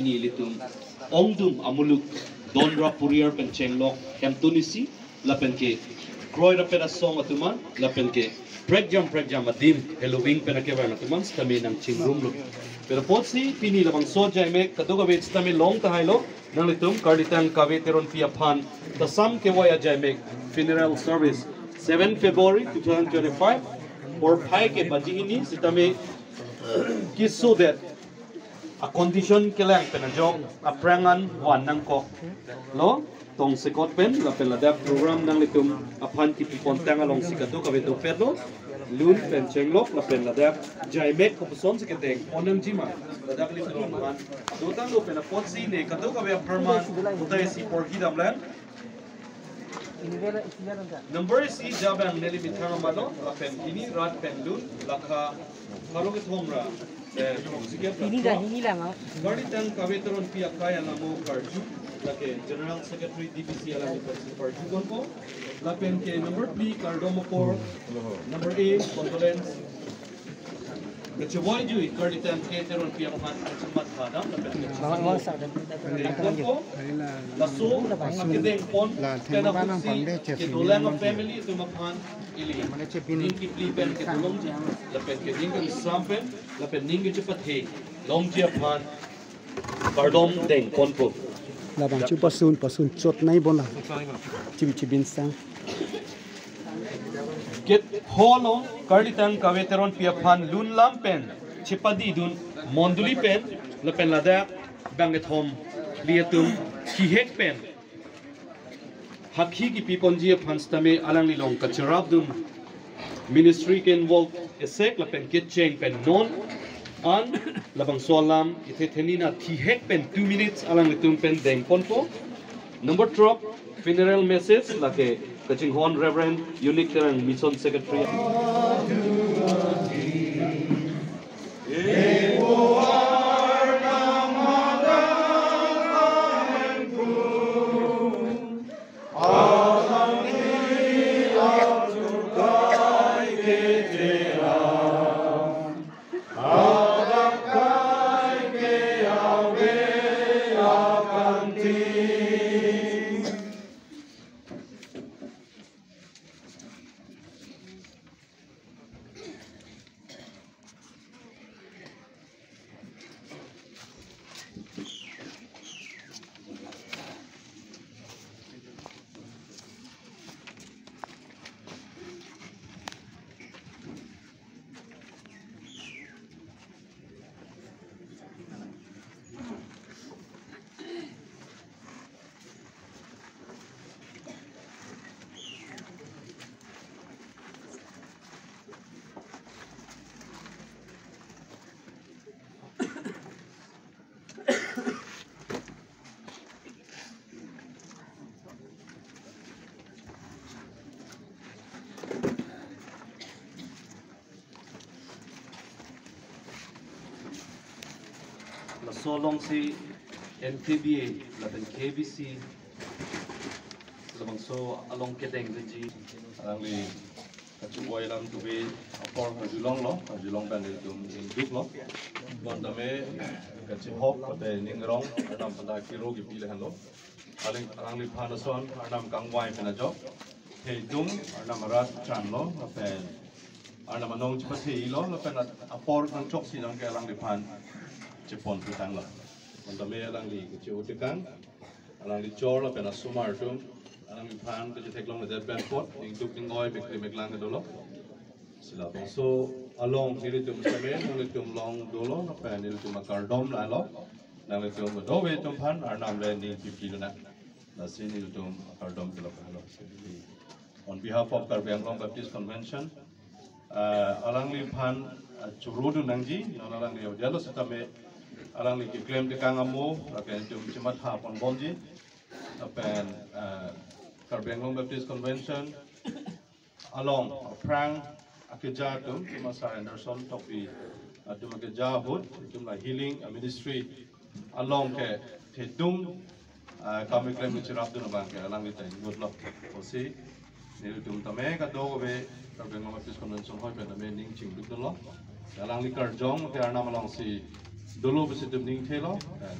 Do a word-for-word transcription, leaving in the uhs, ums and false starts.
Pini ilitum ongdung amuluk Donra Puriar pen chenglok hemtun isi, lapen ke kroirapet asong atum an, lapen ke prekjam prekjam adim heloving pen akevang atum an sitame nangchingrumlo. Pen apotsi pini labangso ajaimek kadokave sitame long tahailo, nanglitum Karlitang Kave Teronpi aphan tasam kevoi ajaimek funeral service, seven February two thousand twenty-five, porphai ke baji hini sitame keso det acondition kelang pen ajok aphrang an van nangkoklo, tongsekot pen, lapen ladak program nanglitum aphan kipi pontang alongsi kadokave dopetlo, lun pen chenglok, lapen ladak ajaimek kopuson si kedeng pon nangjima, ladak ilitum aphan dotanglo. Pen apotsi ne kadokave apharman putai si porhi damlang. Number isi jabang neli methang amalo, lapen hini rat pen lun lakha pharo kethom ra, eh, sikep ra. Hini da, hini lang, ah. Karlitang Kave Teronpi akai alamo karju, lake General Secretary D B C alamo karju, karju ponpo. Lapen ke number phli kardom apor, number A, condolence. Kachevoi jui Karlitang Kave Teronpi aphan kachematha dam lapen kachematha dam. Laso akedeng pon pen apotsi kedolang a-family atum aphan ili ning kephli pen kedolongji, lapen ke ning kamisam pen, lapen ning kachepathe longji aphan kardom deng ponpo. Labang chu pasun, pasun chot nai bon la. Chibi chibi insang. Ketholo Karlitang Kave Teronpi aphan lun lam pen chepadidun mondoli pen, lapen ladak bang kethom phli atum kihek pen hakhi kipi ponji aphan sitame alangli along kacherapdun ministry ke-involve esek lapen kecheng pen non an labangso alam ithe theni na thihek pen two minutes alanglitum pen deng ponpo. Number throk, funeral message, lake kachinghon Reverend Unique Terang, Mission Secretary. Laso alongsi N K B A lapen K B C labangso along kedeng denji. Alangli kachevoi alam tubi apor karjulonglo, karjulong pen ilitum ingduklo. Bonta me kachihok pate ningrong, Arnam pada kiro kipi le henlo. Aling, alangliphan ason Arnam kangvai pen ajok, thedung Arnam arat chanlo, lapen Arnam anong chepathelo, lapen at-, apor nangchoksi nang ke alangliphan chepon putanglo. Bonta me alangli kache-o tekang, alangli chor lapen asomar atum, alangliphan kachetheklong le det pen apot, ingduk ingoi mekri meklang kedolo. Si labangso along nelitum sitame, nanglitum along dolo, lapen nelitum akardom lalo. Nanglitum dove atum aphan Arnam le ning pipi luna. Lasi nelitum akardom dolo lalo. On behalf of Karbi Anglong Baptist Convention, ah, alangliphan, ah, churudun nangji, non alangli avedetlo sitame, alangli keklem tekang amo, lapen nelitum chematha ponbomji, lapen, ah, Karbi Anglong Baptist Convention along aphrang akeja atum, Pastor Anderson Tokbi atum akeja ahut, itum la healing, ah, ministry along ke thedung, ah, kam keklem kecherapdun abang ke alangli ta ingutlo. Pusi nelitum tame kadokave Karbi Anglong Baptist Convention ahoi pen tame ning chingdukdunlo. Alangli karjong ke Arnam alongsi dolo pusi itum ning thelo. Dan